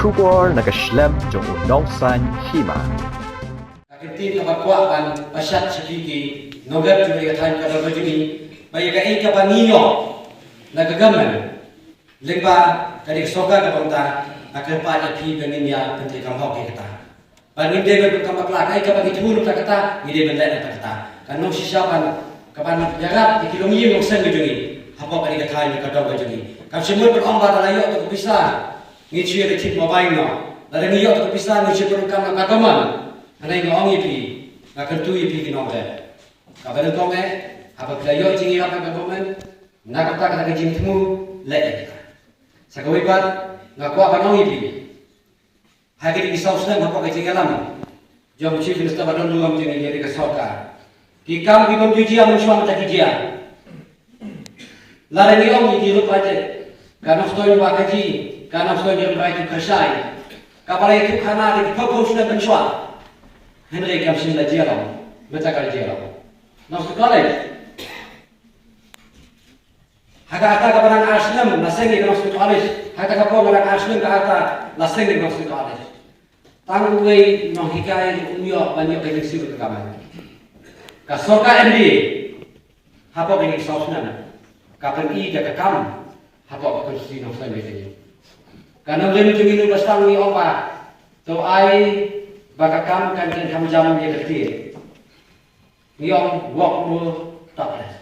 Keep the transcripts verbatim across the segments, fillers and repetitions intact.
Khubor na ka shlem jong u nongsan hima. Ka ktien kaba kwah ban pashat sha phi ki nongrep jong ka thaiñ ka dong ka jong ngi, ba ïa kaei kaba ngi ïoh na ka government lyngba ka dei ka sorkar kaba mynta, nga kyrpad ïa phi ba ngin ïa pyntreikam hok ïa kata. Ba ngim dei ban pyndonkam bakla, kaei kaba ngi thmu na kata ka kata, ngi dei ban leh na kata ka kata. Kan long shisha ban, kaban ïarap ïa ki longïing longsem ka jong ngi hapoh kane ka thaiñ ka dong ka jong ngi. Kam shym mut ban ong ba lada la ïoh tang ka pisa ngin shu ïa leit thied mobile noh. Lada ngi ïoh tang ka pisa ngin shu pyndonkam na ka doman. Hynrei nga ong ïa phi, nga kyntu ïa phi ki nongrep, kaba nyngkong eh, haba phi la ïoh jingïarap na ka government, na kata ka kata ka jingthmu, leh ïa kata. Sa kawei pat, nga kwah ban ong ïa phi, ha kine ki saw snem hapoh ka jingïalam jong u Chief Minister ba don ruh jong ngi, ïa ka sorkar, ki kam ki bym ju jia mynshuwa mynta ki jia. Lada ngi ong ïa ki ruh ba jait, ka Nongstoiñ Wahkaji, ka Nongstoiñ Rymbai tu Kyrshai, kaba la ïathuh khana da ki phew phew snem mynshuwa. Hynrei kam shym la jia lang, mynta ka la jia lang. Nongstoiñ College, ha kata kaba nang ar snem la seng ïa ka Nongstoiñ College. Ha kata ka por ba nang ar snem ka ata la seng ïa ka Nongstoiñ College. Tang uwei u nonghikai um ïoh ban ïoh ka jingsiew ka kam. Ka sorkar M D A hapoh kine ki saw snem ka pyni da ka kam hapoh ka konstituensi Nongstoiñ Wahkaji. Ka nongrim jong ngi u Bah Shyam u ong ba to ai ba ka kam kan kren kham jam ïa ka ktien. Ngi ong work more, talk less.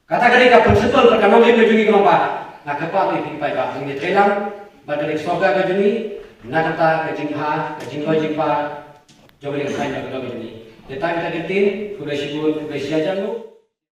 Kata ka dei ka principle bad ka nongrim ka jong ngi, khnang ba nga kyrpad ïa phi paidbah, ngin ïatrei lang bad ka dei ka sorkar ka jong ngi na kata ka jingbha, ka jinglong jingpha jong ka dei ka thaiñ ka dong ka jong ngi. Te tang kata ka ktien, khublei shibun, khublei shihajar nguh.